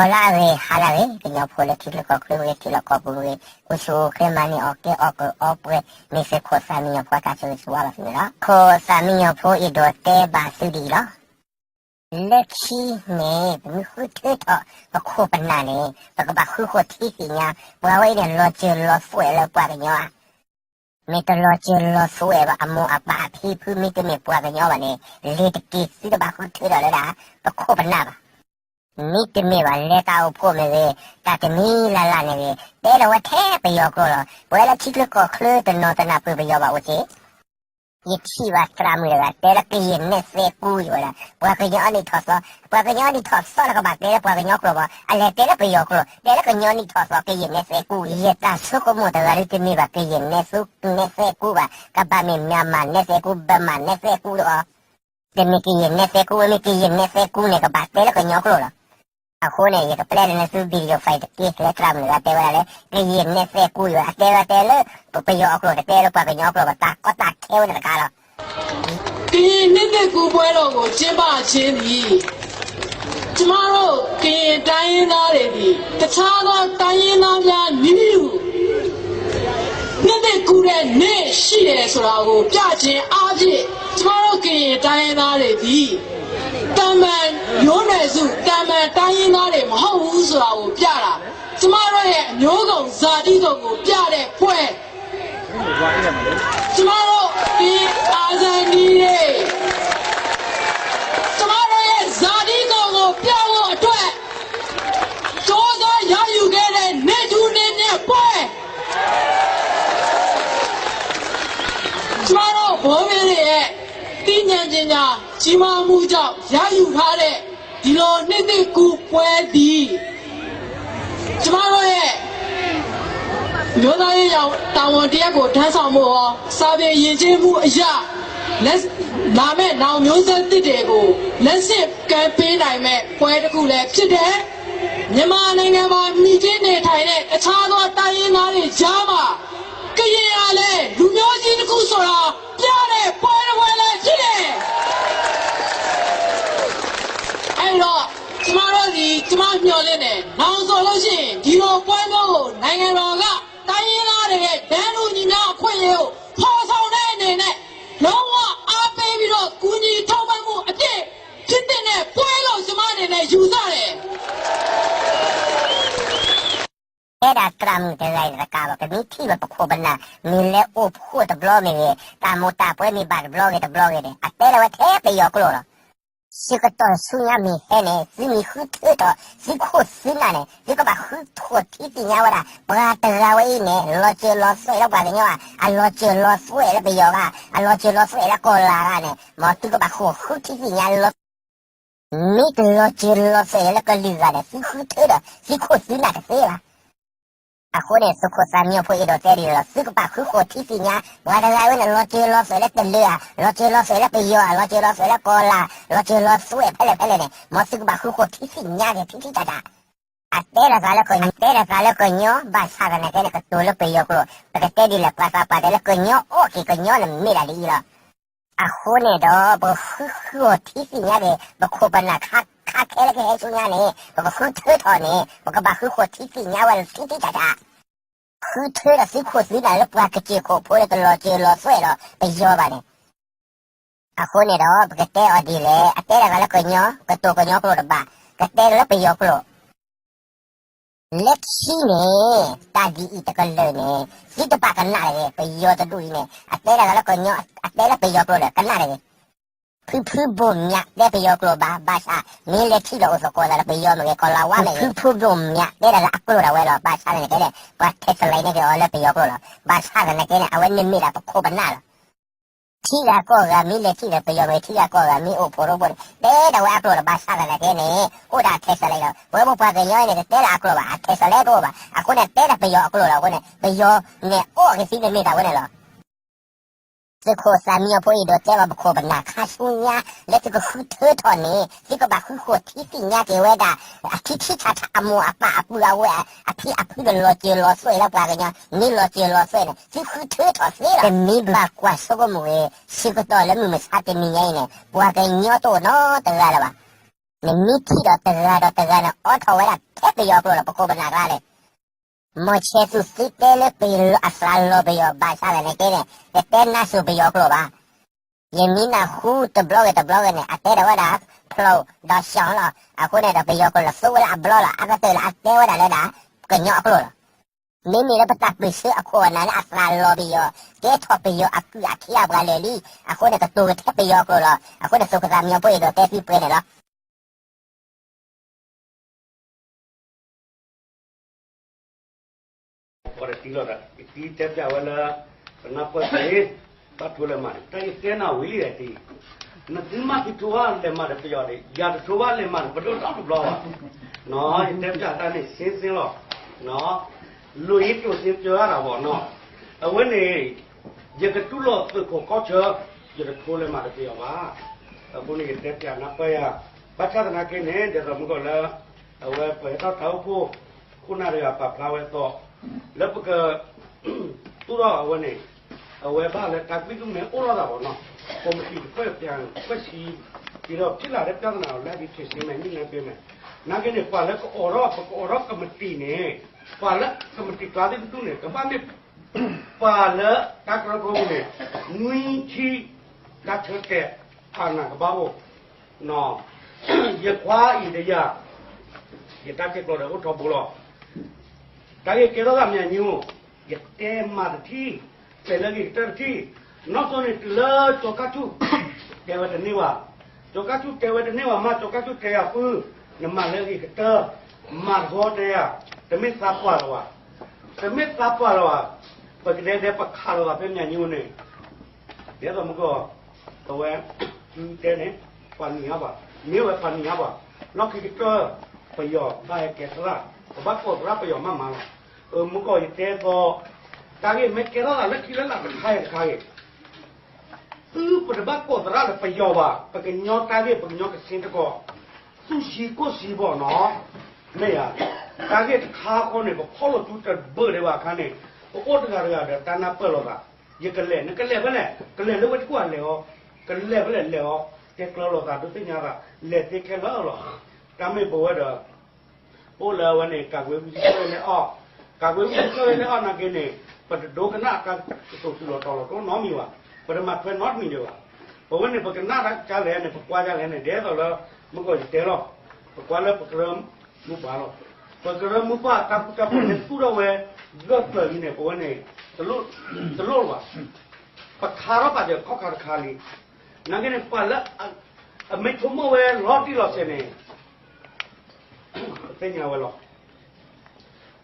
ဂီၤလၢအဂ့ၤ ဟါလၢအဂ့ၤ ကညီဖိလၢထံချၢကီၢ်ချၢဂ့ၤ ထံလီၢ်ကီၢ်ပူၤဂ့ၤ အိၣ်ဆူၣ်အိၣ်ချ့ မၤန့ၢ်အီၣ်ကဲအီၣ်ကၢအီပှဲၤ မ့ၢ်သုးခိၣ်သၣ်မံညီၤဖိအတၢ်ဆိၣ်ဂ့ၤဆိၣ်ဝါဘၣ်သုန့ၣ်လီၤ. ခိၣ်သၣ်မံညီၤဖိအံၤဒီးတဲဘၣ်သုဒ်အံၤလီၤ. လၢခံန့ၣ် ပမ့ၢ်ဃုထၢထီၣ်ပခိၣ်ပနၢ်န့ၣ် ပကဘၣ်ဃုဃိထံသ့ၣ်ညါ ပှၤဝဲအံၤန့ၣ် လီၤစၢၤလီၤသွဲၣ်လၢပှၤကညီဧါ. မ့ၢ်တလီၤစၢၤလီၤသွဲၣ်ဘၣ် အမိၢ်အပၢ်အဖံအဖု မ့တမ့ၢ်ပှၤကညီဘၣ်န့ၣ် လ့ၤတက့ၤသုတဘၣ်ဃုထၢထီၣ်လၢဒၣ် ပခိၣ်ပနၢ်ဘၣ်. မ့တမ့ၢ်ဘၣ် လဲၤတၢ်အိၣ်ဖှိၣ်မ့ၢ်ဂ့ၤ တၢ်တမံၤလၢ်လၢ်န့ၣ်ဂ့ၤ တဲလီၤဝဲထဲပယီၤကျိာ်လီၤ. ပဝဲလၢထံချၢကီၢ်ချၢတနီၤသနၢ်ပၢၢ်ပယီၤဘၣ်အိၣ်က့ၤ ယထံၣ်ဘၣ်သရၣ်မုၣ်တဂၤ တဲလၢကယဲၢ်နဲသဲကူဝဲဒၣ် ပှၤကညီအနံၣ်ထီၣ်သီ, ပှၤကညီအနံၣ်ထီၣ်သီလၢကဘၣ်တဲလၢပှၤကညီကျိာ်ဘၣ်, အလဲၤတဲလၢပယီၤကျိာ်, တဲလၢကညီနံၣ်ထီၣ်သီ ကယဲၢ်နဲသဲကူ, ယတၢ်ဆိကမိၣ်တဂၤဒုတမ့ၢ်ဘၣ် ကယဲၢ်နဲသဲကူဘၣ်, ကဘၣ်မ့ၢ် မြန်မာ နဲသဲကူ, Burma နဲသဲကူဒီး တမ့ၢ်ကယဲၢ်နဲသဲကူဝဲ မ့ၢ်ကယဲၢ်နဲသဲကူန့ၣ် ကဘၣ်တဲလၢကညီကျိာ်လီၤ. အဃိန့ၣ် ယကပျဲန့ၢ်သု video file တက့ၢ် လၢသရၣ်မုၣ်တဂၤတဲဝဲဒၣ်လၢ ကယဲၢ်နဲသဲကူယိၤ အတဲဝဲတဲလၢ ပယီၤအကျိာ် တတဲလၢပှၤကညီကျိာ်ဘၣ် တၢ်ကီတၢ်ခဲဝဲန့ၣ်တခါလီၤ. ကရင်နှစ်သစ်ကူးပွဲတော်ကို ကျင်းပခြင်းသည် ကျမတို့ ကရင်တိုင်းရင်းသားတွေသည် တခြားသောတိုင်းရင်းသားများနည်းတူ နှစ်သစ်ကူးတဲ့နေ့ရှိတယ်ဆိုတာကို ပြခြင်းအားဖြင့် ကျမတို့ ကရင်တိုင်းရင်းသားတွေသည် သာမန်မျိုးနွယ်စု သာမန်တိုင်းရင်းသားတွေမဟုတ်ဘူးဆိုတာကိုပြတာ ကျမတို့ရဲ့အမျိုးစုံဇာတိတို့ကိုပြတဲ့ပွဲ ကျမတို့ဒီအာဇာနည်တွေ ကျမတို့ရဲ့ဇာတိတို့ကိုပြဖို့အတွက် ကြိုးစားရယူခဲ့တဲ့နေ့ထူးနေ့မြတ်ပွဲ ကျမတို့ဗိုလ်မှူးတွေရဲ့သိဉာဏ်ပညာကြီးမားမှုကြောင့်ရယူထားတဲ့ဒီလိုနှစ်သစ်ကူးပွဲသည်ကျမတို့ရဲ့မျိုးသားရေးရာတာဝန်တစ်ရပ်ကိုထမ်းဆောင်ဖို့ရောစာပေယဉ်ကျေးမှုအရလက်လာမဲ့နောင်မျိုးဆက်သစ်တွေကိုလက်ဆင့်ကမ်းပေးနိုင်မဲ့ပွဲတစ်ခုလည်းဖြစ်တယ်။ မြန်မာနိုင်ငံမှာမှီတင်းနေထိုင်တဲ့တခြားသောတိုင်းရင်းသားတွေကြားမှာကရင်ဟာလည်းလူမျိုးကြီးတစ်ခုဆိုတာပြတဲ့ပွဲတစ်ပွဲလည်းဖြစ်တယ်။အဲ့တော့ကျမတို့ဒီကျမမျှော်လင့်တယ်နောင်ဆိုလို့ရှိရင်ဒီလိုပွဲမျိုးကိုနိုင်ငံတော်ကတိုင်းရင်းသားတွေရဲ့တန်းတူညီမျှအခွင့်အရေးကိုဖော်ဆောင်တဲ့အနေနဲ့လုံးဝအားပေးပြီးတော့ကူညီထောက်ပံ့မှုအပြည့်ဖြစ်သင့်တဲ့ပွဲလို့ကျမအနေနဲ့ယူဆတယ်။အဲဒၣ်တြၢ်မုၣ်တဂၤအံၤတကးဘၣ် ပမ့ၢ်ထံၣ်ဘၣ်ပခိၣ်ပနၢ် မ့ၢ်လဲၤအိၣ်ဖှိၣ်တဘျီမ့ၢ်ဂ့ၤ တၢ်မိၢ်တၢ်ပှဲၤမ့ၢ်ဘၣ်တဘျီဂ့ၤတဘျီဂ့ၤန့ၣ် အတဲလီၤဝဲထဲပယီၤကျိာ်လီၤ. ဆၢကတီၢ်ဆူညါမ့ၢ်ဟဲန့ၣ် သုမ့ၢ်ဃုထၢထီၣ် သုခိၣ်သုနၢ်န့ၣ် သုကဘၣ်ဃုထၢထီၣ်ထံသ့ၣ်ညါဝဲဒၣ် ပှၤတဂၤဝဲအံၤန့ၣ် လီၤစၢၤလီၤသွဲၣ်လၢပှၤကညီဧါ, အလီၤစၢၤလီၤသွဲၣ်လၢပယီၤဧါ, အလီၤစၢၤလီၤသွဲၣ်လၢကီၢ်လၤဧါန့ၣ် မ်သုကဘၣ်ဃုထံသ့ၣ်ညါလီၤ. မ့ၢ်တလီၤစၢၤလီၤသွဲၣ်လၢကလုာ်ဂၤန့ၣ် သုဃုထၢဒီး သုခိၣ်သုနၢ်တသ့ဘၣ်. အဃိန့ၣ် သုးခိၣ်သၣ်မံညီၤဖိအဲၣ်ဒိးတဲဒ်န့ၣ်လီၤ. သုကဘၣ်ဃုဃိထံသ့ၣ်ညါ ပှၤတဂၤဝဲန့ၣ် လီၤစၢၤလီၤသွဲၣ်လၢကလုာ်ဧါ, လီၤစၢၤလီၤသွဲၣ်လၢပယီၤဧါ, လီၤစၢၤလီၤသွဲၣ်လၢကီၢ်လၤ, လီၤစၢၤလီၤသွဲၣ်ဖဲလဲၣ်ဖဲလဲၣ်န့ၣ် မ်သုကဘၣ်ဃုဃိထံသ့ၣ်ညါက့ၤထံထံတၢ်တၢ်. အတဲတၢ်သးလၢကညီ, အတဲတၢ်သးလၢကညီ, ဘၣ်ဆၣ်သနာ်က့န့ၣ် ကတိၤလၢပယီၤကျိာ်, ပကတဲဒ်လဲၣ် ပှၤသးပှၢ်တဲလၢကညီအိၣ်က့ၤကညီန့ၣ်မ့ၢ်ဒၣ်ဒ်အံၤလီၤ. အဃိန့ၣ်ဒီး ပဃုဃိထံသ့ၣ်ညါက့ၤ ပခိၣ်ပနၢ်ခါခဲလၢကဟဲဆူညါန့ၣ် ပကဃုထၢထီၣ်န့ၣ် ပကဘၣ်ဃုဃိထံသ့ၣ်ညါဝဲလၢထံထံတၢ်တၢ်. ဃုထၢဒီးသုးခိၣ်သုးနၢ်လၢပှၤကစၢၢ်ခိၣ်ဖိလၢတလီၤစၢၤလီၤသွဲၣ်ဒီးပယီၤဘၣ်န့ၣ် အဃိန့ၣ်ဒီး ပကတဲအီၤဒ်လဲၣ်, အတဲတၢ်သးလၢကညီ, ကတိၤကညီကျိာ်တဘၣ်, ကတဲလၢပယီၤကျိာ် လၢခံန့ၣ် တၢ်ဒ်အံၤတကလုာ်န့ၣ် သုတဘၣ်ကနၣ်တဂ့ၤ, ပယီၤတဒူၣ်အံၤန့ၣ် အတဲတၢ်သးလၢကညီ, အတဲလၢပယီၤကျိာ်ဒီး ကနၣ်တဂ့ၤ. ဖုဖုဘိၣ်မၠးတဲပယီၤကျိာ်ဘၣ်, ဘၣ်ဆၣ် မ့ၢ်လဲၤထံၣ်လီၤအိၣ်သကိးသးလၢပယီၤမ့ၢ်ဂ့ၤ ကီၢ်လၤဝါမ့ၢ်ဂ့ၤ, ဖုဖုဘိၣ်မၠးတဲတၢ်လၢအကျိာ်ဒၣ်ဝဲလီၤ. ဘၣ်ဆၣ်သနာ်က့န့ၣ် ပှၤ translate န့ၢ်က့ၤအီၤလၢပယီၤကျိာ်လီၤ. ဘၣ်ဆၣ်သနာ်က့န့ၣ် အဝဲန့ၣ်မ့ၢ်ဒၣ်ပခိၣ်ပနၢ်လီၤ. ထံဂၤကီၢ်ဂၤမ့ၢ်လဲၤထံၣ်ဒီးပယီၤမ့ၢ်ဂ့ၤ ထံဂၤကီၢ်ဂၤမ့ၢ်အိၣ်ဖှိၣ်ရိဖှိၣ်န့ၣ် တဲဒၣ်ဝဲအကျိာ်လီၤ. ဘၣ်ဆၣ်သနာ်က့န့ၣ် အိၣ်ဒၣ် translate လီၤ. ပဝဲပပှၤကညီအံၤန့ၣ် တတဲဒၣ်အကျိာ်ဘၣ်, အ translate တအိၣ်ဘၣ်. အဃိန့ၣ် တဲဒၣ်ပယီၤအကျိာ်လီၤ. အဃိန့ၣ် ပယီၤန့ၣ်အီၣ်က့ၤသုန့ၣ်မ့ၢ်ဒၣ်ဝဲန့ၣ်လီၤ. သုးခိၣ်သၣ်မံညီၤဖိအဲၣ်ဒိးတဲဘၣ်ပခိၣ်ပနၢ် ခါဆူညါလၢသုကဃုထၢထီၣ်န့ၣ် သုကဘၣ်ဃုဃိထံသ့ၣ်ညါက့ၤဝဲဒၣ် အထံထံဆးဆး အမိၢ်အပၢ်အပုၢ်အဝဲၢ် အဖံအဖုဒီးလီၤစၢၤလီၤသွဲၣ်လၢပှၤကညီ, မ့ၢ်လီၤစၢၤလီၤသွဲၣ်န့ၣ် သုဃုထၢထီၣ်သ့လီၤ. တမ့ၢ်ဘၣ်ကွၢ်ဆိကမိၣ်ဂ့ၤ ဆၢကတီၢ်လၢမုၢ်မဆါတနံၤညါအံၤန့ၣ် ပှၤကညီတအိၣ်နီတဂၤလၢၤဘၣ်. နမ့ၢ်ထံၣ်ဒီးတဂၤဒီးတဂၤန့ၣ် အိးထီၣ်ဝဲဒၣ်ထဲပယီၤကျိာ်လီၤ ပခိၣ်ပနၢ်ကျါန့ၣ်, မ်ဆဲးသူးသုတဲလၢပယီၤအသးလီၤပယီၤ ဘၣ်ဆၣ်သနာ်က့န့ၣ် တတဲနါစိၤပယီၤကျိာ်ဘၣ်. ယမ့ၢ်နၢ်ဟူတဘျီဂ့ၤတဘျီဂ့ၤန့ၣ် အတဲဒၣ်ဝဲဒၣ် ဖျိးဒီးရှောင်လီၤ. အဃိန့ၣ်ဒီး ပယီၤကျိာ်လီၤသူဝဲဒၣ်အဘျီလီၤ အကတၢၢ်လီၤ အတဲဝဲဒၣ်လၢဒၣ် ကညီအကျိာ်လီၤ. မ့မ့ၢ်လၢပတၢ်ပၢၢ်ဆၢအခိၣ်အနၢ်န့ၣ် အသးလီၤပယီၤ, ကဲထီၣ်ပယီၤအကုၢ်အခံအပှၤလၢာ်လံ, အဃိန့ၣ် ကတိၤကထဲပယီၤအကျိာ်လီၤ. အဃိန့ၣ် သုးခိၣ်သၣ်မံညီၤဖိအံၤဒီးတဲသုပှဲၤန့ၣ်လီၤ. ပတံလီၤဒီး ယတံတဲပျးဝဲလၢ ပနၢ်ပၢၢ်သ့, ဘၣ်ထိလဲၤမၤန့ၣ် တၢ်ယတဲနၤဝံၤလံတံ, နသုမ့ၢ်တထိဘၣ်လဲၤမၤဒီးပယီၤဒီး ယၤတထိဘၣ်လဲၤမၤဒီးပဒိၣ်ဒီတဘျီဘၣ်. ယတဲပျးတၢ်န့ၣ် ရှင်းရှင်းလီၤ. လိုရင်းတိုရှင်းပြောရတာပေါ့နော်. အဝဲန့ၣ် ယကတူၢ်လိာ်သုးခိၣ်ကီၢ်ဆၢ, ယတထိလဲၤမၤဒီးပယီၤဘၣ်. အဃိန့ၣ် ယတဲပျးနၢ်ပၢၢ်ယၤ, ဘၣ်ဆၣ်သနာ်က့န့ၣ် ဒ်သိးမုၢ်ကီၢ်လၢ အဝဲပှဲၤထီၣ်တၢ်အိၣ်ဖှိၣ် ခိၣ်နၢ်တဂၤပာ်ဖျါဝဲအသိး လၢပက သူၣ်ထီၣ်အဝဲန့ၣ် အဝဲဘၣ်လၢတၢ်ကွံသူၣ်မဲအိၣ်လိာ်သးဘၣ်နီၤ, ကိးမတံၤတဖျၢၣ် ပြန်ဖွဲ့စည်း, ဒီးဖံးလၢ်လၢပြဿနာလၢဒ် ဖြေရှင်းမယ် ညှိနှိုင်းပေးမယ်. နာ်က့န့ၣ် ပှၤလၢကအိးထီၣ် ပကအိးထီၣ်ကမတံၤန့ၣ် ပှၤလၢကမတံၤကျါသ့ၣ်တဖၣ်န့ၣ် ကဘၣ်မ့ၢ် ပှၤလၢတၢ်ကရၢကရိပူၤန့ၣ် နွံဆံ တၢ်ဆၢတဲာ် အာဏာ ကဘၣ်အိၣ် ယခွါအံၤဒီးယၤ ယတၢ်ကဲကျိၤဒီးအိၣ်ထီဘိလီၤ. တၢ်ဂ့ၢ်ကဲထီၣ်သးမ့ၢ်အညိ, ယတဲမၤတထံၣ်, တဲလၢဂ့ၤကတၢၢ်တထံၣ်, နီၢ်စိန့ၣ်တုၤလၢကၠီၤကၢ်ဆူၣ် တဲဝဲတန့ၢ်ဘၣ်, ကၠီၤကၢ်ဆူၣ်တဲဝဲတန့ၢ်ဘၣ်မး, ကၠီၤကၢ်ဆူၣ်တဲယၤဖု, နမၤလၢဂ့ၤကတၢၢ်, မၤတဂီၤတဲယၤ, တမ့ၢ်သးပှၢ်လၢၤဘၣ်, တမ့ၢ်သးပှၢ်လၢၤဘၣ်, ပကဒဲဒဲပခးလၢၤဘၣ်ဖဲမ့ၢ်အညိန့ၣ် ဒ်သိးမုၢ်ကီၢ် အဝဲ သုတဲန့ၣ် ပှၤနံၤအါပှၤ, မ့ၢ်ဝဲပှၤနံၤအါပှၤ, လီၢ်ခံကတၢၢ် ပယီၤဘၣ်ဟဲကဲသရၣ်, ပဘၣ်ကိးသရၣ်ပယီၤမးမးလီၤ. အမုၢ်ကီၢ်ယတဲသီ, တၢ်ဂ့ၢ်မ့ၢ်ကဲထီၣ်သးလၢခံလၢလာ်တခါဂ့ၤတခါဂ့ၤ, သုပတဘၣ်ကိးသရၣ်ဒီးပယီၤဘၣ်, ပကညီတၢ်ဂ့ၢ် ပကညီကဆ့တကီး, သူၣ်ဆှံကိၣ်ဆှံဘီၣ်နီၤ, မ့ၢ်ဧါ, တၢ်ဂ့ၢ်တခါဃီန့ၣ် ပဖီၣ်လိာ်စုတဘၢၣ်ဒံးဘၣ်အခါန့ၣ်, ပအိၣ်တဂၤတဂၤဒီးတၢ်နၢ်ပၢၢ်လိာ်သး, ယကလဲၤ နကလဲၤဖဲလဲၣ်, ကလဲၤလၢဝဲတကူၣ်အလဲၤအီၤ, ကလဲၤဖဲလဲၣ်လဲၤအီၤ, တဲကျၢၤလိာ်သး ဒိးသ့ၣ်ညါသး, လဲၤသ့ခဲလၢာ်လီၤ. တၢ်မ့ၢ်ပဝဲဒီး အိၣ်လၢအဝဲန့ၣ် ကၤကွ့ဝံသကၢၢ်လဲအီၣ်, ကၤကွ့ဝံသကၢၢ်လဲအီၣ်နာ်က့န့ၣ် ပတဒိကနၣ်တၢ်ကတိၤတုၤလီၤတီၤလီၤတအိၣ်နီတမံၤဘၣ်, ပတမၤထွဲနီတမံၤဒံးဘၣ်. ပဝဲန့ၣ် ပကနၣ်ဒၣ်ကလဲၣ်န့ၣ် ပကွၢ်ဒၣ်လဲၣ်န့ၣ် ဒ်သိးလၢ မုၢ်ကီၢ်ယတဲလီၤ, ပကွၢ်လၢပကရၢမုၢ်ပှၢ်လီၤ. ပကရၢမုၢ်ပှၢ်တၢ်ဃူတၢ်ဖိးန့ၣ်သူၣ်ထီၣ်ဝဲ ဂၢၢ်ကျၢၤလံန့ၣ် ပဝဲန့ၣ် တလိၣ်လၢၤဘၣ်. ပခါထီၣ်ပာ်စၢၤခီၣ်ခါတခါလံ. နာ်က့န့ၣ် ပှၤလၢ အမ့ၢ်ဆိကမိၣ်ဝဲလီၤတံၢ်လီၤဆဲးန့ၣ် ပသ့ၣ်ညါဝဲလီၤ.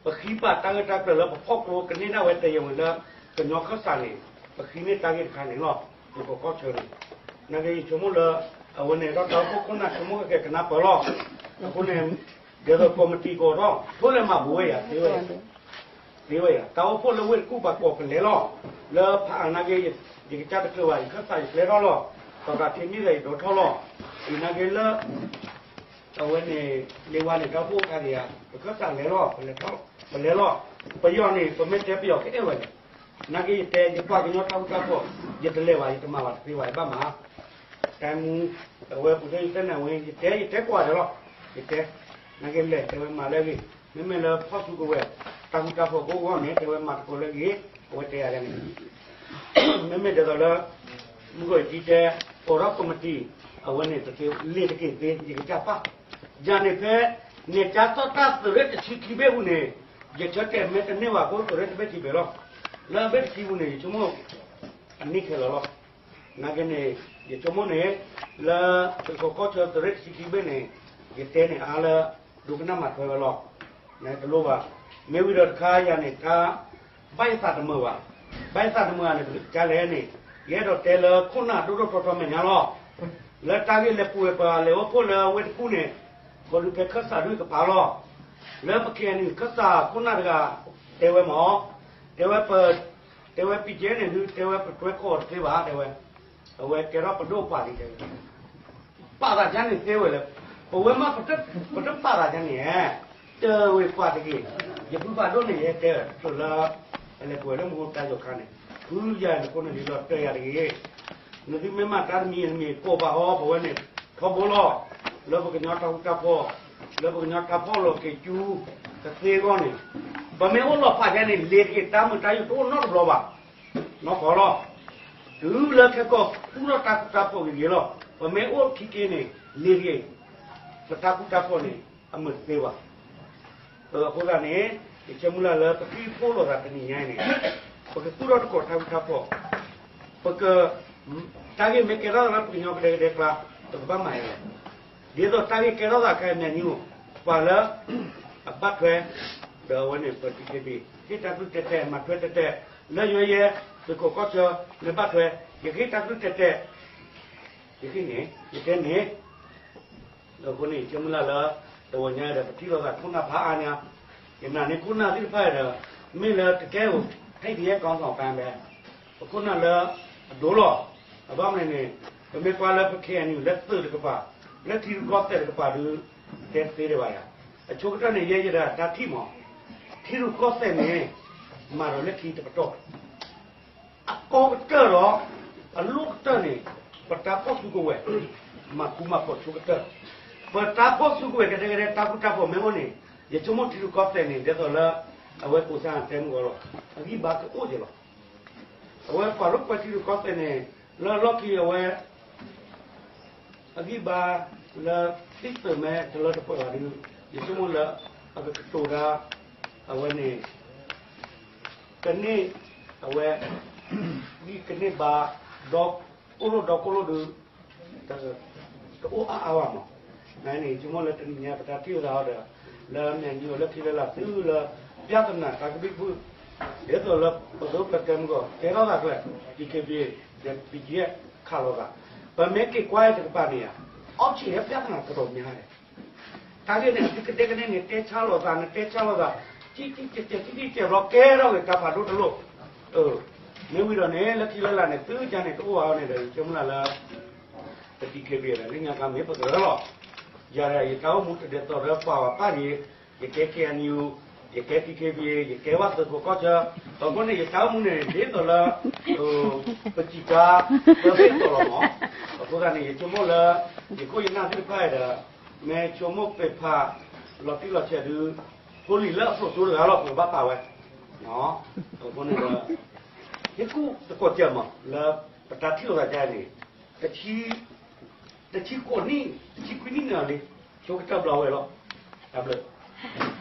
ပဃ့ပာ်တၢ်ဂၢၢ်တၢ်ကျၢၤလၢပဖီၣ်ကျိကန့ၢ်ဒၣ်ဝဲတယံာ်ဝဲလၢ ကညီခၢၣ်စးန့ၣ် ပဃ့န့ၢ်တၢ်ဂ့ၢ်တခါန့ၣ်လီၤ. ယကီၢ်ကီၢ်ဆၢန့ၣ် နာ်က့ယဆိကမိၣ်လၢ အဝဲန့ၣ်ဒီးတၢ်အိၣ်ဖှိၣ်ခိၣ်နၢ်ဆိကမိၣ်ကကဲကနၢ်ပၢၢ်လီၤ. အဃိန့ၣ် ဒ်သိးကီးမတံၤကီးထီၣ် ထိၣ်လဲၤမၤဘူးဝဲယၤသ့ဝဲယၤ သ့ဝဲယၤ တၢ်အိၣ်ဖှိၣ်လၢဝ့ၢ်တကူၣ်ပှၤကိးကလဲၤလီၤ. လၢဖးအါနာ်က့ ယကစၢ်တကျၢၤဘၣ် ယခၢၣ်စးယကျဲထီၣ်လီၤ. သီခါထံမ့ၢ်ဒီးယဒိးထီၣ်လီၤ. အံၤနာ်က့လၢ အဝဲန့ၣ် လ့ဝါန့ၣ် တၢ်အိၣ်ဖှိၣ်အခါဒံးဧါ ပခၢၣ်စးလဲၤလီၤ ပလဲၤလီၤ. ပယီၤန့ၣ် ပမ့ၢ်တဲပယီၤကအဲၣ်ဝဲလဲၣ်. နာ်က့ယတဲ ယပှၤကညီတၢ်ဃူတၢ်ဖိး ယတလဲၤဘၣ် ယတမၤဘၣ်တသ့ဘၣ် ယဘၣ်မၤ တၢ်မူ အဝဲပူၤတဲယတဲနၢ်ဝဲ ယတဲ ယတဲကွၢ်ဒီးလီၤ. ယတဲ နာ်က့လဲၤတဲဝဲမၤလၢအဂ့ၢ် မ့မ့ၢ်လၢဖီၣ်စုကဝဲၤ တၢ်ဃူတၢ်ဖိးကိးဂီၢ်န့ၣ် တဲဝဲမၤသကိးလၢအဂ့ၢ် အဝဲတဲယၤဒ်န့ၣ် မ့မ့ၢ်ဒ်သိးလၢ မုၢ်ကီၢ်ယတံတဲ အိးထီၣ်ကီးမတံၤ အဝဲန့ၣ် တသ့လ့ၤတက့ၢ်သ့ ယကစၢ်ပၢ် ယၤန့ၣ်ဖဲ နဲၣ်ကၠါသီၣ်တၢ်သုးရ့ၣ်တဆံခံဘ့ၣ်ပူၤန့ၣ် ယဆၢတဲာ်မ့ၢ်တန့ၢ်ဘၣ်အဃိ သုးရ့ၣ်တဘ့ၣ်ခံဘ့ၣ်လီၤ. လၢအဘ့ၣ်တဆံပူၤန့ၣ် ယဆိကမိၣ် အန့ၢ်ခဲလၢာ်လီၤ. နာ်က့န့ၣ် ယဆိကမိၣ်န့ၣ် လၢသုးခိးကီၢ်ဆၢသုးရ့ၣ်တဆံခံဘ့ၣ်န့ၣ် ယတဲန့ၣ်အါလၢ ဒိကနၣ်မၤထွဲဝဲလီၤ. နတလိၣ်ဘၣ်. မ့ၢ်ဝံၤဒီးတခါယၤန့ၣ် တၢ် ဘၣ်ယသးတမုာ်ဘၣ်. ဘၣ်ယသးတမုာ်ဧါန့ၣ် ပကလဲၣ်န့ၣ် ယအဲၣ်ဒိးတဲလၢခိၣ်နၢ်ဒိၣ်ဒိၣ်ထီထီမဲာ်ညါလီၤ. လၢတၢ်ဂ့ၢ်လဲၤပူၤဝဲပှၤလဲၤအိၣ်ဖှိၣ်လၢဝ့ၢ်တကူၣ်န့ၣ် ခီဒုးဖဲခၢၣ်စးဒုးကပၤလီၤ. လၢပ KNU ခၢၣ်စးခိၣ်နၢ်တဂၤ တဲဝဲမး တဲဝဲ တဲဝဲ ပံကဲန့ၣ်ဒုး တဲဝဲပတွဲခိးတသ့ဘၣ် တဲဝဲ အဝဲကဲထီၣ်ပဒိၣ်ပှၤလံတဲဝဲ ပာ်သးဒ်န့ၣ်သ့ဝဲလၢ ပဝဲမ့ၢ်ပတပာ်သးဒ်န့ၣ် တဝဲပှၤတဂ့ၤ ယဖုဖးဒိၣ်န့ၣ် ယဟဲတဲ ဆိးလၢ အလဲၤပှဲၤလၢမူတၢ်ယိၤခါန့ၣ် ဖုယၤန့ၣ်ခိၣ်နၢ်လံလီၤတၢ်ယၤတဂ့ၤ နသုမ့ၢ်မၤတၢ်တမံၤတမံၤကိးပာ်အီၤ ပဝဲန့ၣ် ထီဘိလီၤ. လၢပကညီတၢ်ဃူတၢ်ဖိး, လၢပကညီတၢ်ဖီၣ်လိာ်က့ၤကၠူကသ့အဂီၢ်န့ၣ်, ပမ့ၢ်အိၣ်လီၤဖးယဲန့ၣ် လ့ၤတက့ၤ တၢ်မုာ်တၢ်ယိာ်တအိၣ်နီတဘျီဘၣ်. နီၢ်ကီၢ်လီၤ. တုၤလၢခဲကီၢ်သူၣ်ထီၣ်တၢ်ဃူတၢ်ဖိးဂ့ၤဂ့ၤလီၤ. ပမ့ၢ်အိၣ်ခံက့ၤန့ၣ် လ့ၤတက့ၤ ပတၢ်ဃူတၢ်ဖိးန့ၣ် အမုာ်တသ့ဘၣ်. အဃိသတးန့ၣ် ယဆၢမုၢ်လၢ်လၢပထံၣ်ဖှိၣ်လိာ်သးတနံၤညါအံၤန့ၣ်, ပကသူၣ်ထီၣ်သကိးတၢ်ဃူတၢ်ဖိး, ပက, တၢ်ဂ့ၢ်မ့ၢ်ကဲထီၣ်သးလၢပကညီကဒဲကဒဲအကျါ, ပကဘၣ်မၤအီၤလီၤ. ဒ်သိးတၢ်ဂ့ၢ်ကဲထီၣ်သးခဲအံၤန့ၣ်, ပှၤလၢအဘၣ်ထွဲ ဒီးအဝဲန့ၣ် ပ DKBA ဟ့ၣ်တၢ်ကလုၢ်တဲာ်တဲာ် မၤထွဲတဲာ်တဲာ် လၢယွၤယဲ သုးခိးကီၢ်ဆၢ နဘၣ်ထွဲ, ယကဟ့ၣ်တၢ်ကလုၢ်တဲာ်တဲာ်, ယဟ့ၣ်န့ၣ် ယတဲန့ၣ် အဃိန့ၣ် ယဆၢမုၢ်လၢ်လၢ တဝီညါဒီး ပထံၣ်လိာ်သးခိၣ်နၢ်ဖးအါညါ, ယနာ်န့ၢ်ခိၣ်နၢ်သ့ၣ်တဖၣ်ဒီး မ့ၢ်လၢတကဲဧိၤ ဟဲကယဲၢ်ကီၢ်စီၤပၤဘဲ, ပခိၣ်နၢ်လၢအဒိၣ်လီၤ. အဘၣ်မနုၤန့ၣ် ပမ့ၢ်ကွၢ်လၢပ KNU လၢသုးတကပၤ, လၢထံရူၢ်ကီၢ်သဲးတကပၤဒုး တဲတသ့ဒံးဘၣ်ယၤ. အဆိကတၢၢ်န့ၣ် ယဲယဲဒၣ်တၢ်ထံၣ်မး, ထံရူၢ်ကီၢ်သဲးန့ၣ် မၤဒီးလၢခံတပတီၢ် အကီကတၢၢ်ဒီး အလိၣ်ကတၢၢ်န့ၣ် ပတၢ်ဖီၣ်စုကဝဲၤ မၤဃူမၤဖိးဆိကတၢၢ်, ပတၢ်ဖီၣ်စုကဝဲၤကဒဲကဒဲ တၢ်ဃူတၢ်ဖိးမ့ၢ်အိၣ်န့ၣ် ယဆိကမိၣ်ထံရူၢ်ကီၢ်သဲးန့ၣ် ဒ်သိးလၢ အဝဲကိးဆါတဲမုၢ်ဂီၤလီၤ အဂံၢ်ဘါကအိၣ်က့ၤလီၤ. အဝဲပှၤလိာ်ကွဲထံရူၢ်ကီၢ်သဲးန့ၣ် လၢလီၢ်ခံအဝဲ အဂံၢ်ဘါလၢသံသုးမ့ၢ်တလၢတပှဲၤဘၣ်ဒီး ယဆိကမိၣ်လၢ အကကတိၤတၢ် အဝဲန့ၣ် ကန့ၢ် အဝဲ ဂံၢ်ကန့ၢ်ဘါ ဒီကိၢ်လိၣ်ဒီကိၢ်လိၣ်ဒီး တအိၣ်အါအါဘၣ်မး. နန့ၣ် ယဆိကမိၣ်လၢတနံၤညါပတၢ်ထံၣ်လိာ်သးအီၤဒီး လၢမဲာ်ညါလၢခံလၢလာ်သုလၢ ပြဿနာတၢ်ကဘံၣ်ဘုၣ် ဒ်သိးလၢပဒိၣ်ပတဲမုၢ်ဂီၤ ကဲထီၣ်သးကျဲ DKBA ဒီး BGF ခးလိာ်သး, ပမ့ၢ်က့ၤကွၢ်တကပၤန့ၣ်ဧါ, အီၣ်ဆံးဟဲပြဿနာကတီၢ်ညါန့ၣ် တၢ်ဂ့ၢ်န့ၣ် အသုကဒဲကဒဲန့ၣ် တဲဆါလိာ်သး နတဲဆါလိာ်သး ကံကံကဲကဲ ကံကံကဲဘျီကဲထီၣ်ဂ့ၤ တၢ်ဖးဒိၣ်တလိၣ်. မ့ၢ်ဝံၤဒီးန့ၣ် လၢခံလၢလာ်န့ၣ် သုကါန့ၣ် တအိၣ်ဘၣ်အီၤန့ၣ်ဒီး ယဆိကမိၣ်လၢ ပ DKBA ဒီး လၢညါခါမ့ၢ်ပကရၢလီၤ. ယၤဒီး ယတၢ်အိၣ်မူတဒ်သိးဒီးပှၤဘၣ်ပၢ်န့ၣ် ယကဲ KNU, ယကဲ DKBA, ယကဲဝဲသုးခိးကီၢ်ဆၢ, အဃိန့ၣ် ယတၢ်အိၣ်မူန့ၣ် ဒ်သိးလၢ ပစံးတၢ် ပသ့ၣ်သိးလီၤမး. အဃိသတးန့ၣ် ယဆိကမိၣ်လၢ ယခိၣ်ယနၢ်သ့ၣ်တဖၣ်ဒီး မ့ၢ်ဆိကမိၣ်ပ့ၤဖး လီၤတံၢ်လီၤဆဲးဒုး ဖိလံၤလၢအဖျိးစိတဂၤလီၤ ပကဘၣ်ပာ်ဝဲ. အဃိန့ၣ်ဒီး ဟ့ၣ်ကူၣ်သကိးစၢၤမး လၢပတၢ်ထံၣ်လိာ်သးဒ်န့ၣ် တဆံဃိးနံၣ် တဆံခွံနံၣ်န့ၣ်လံ ဆိကတၢၢ်ဘျီဝဲလီၤ. တၢ်ဘျုး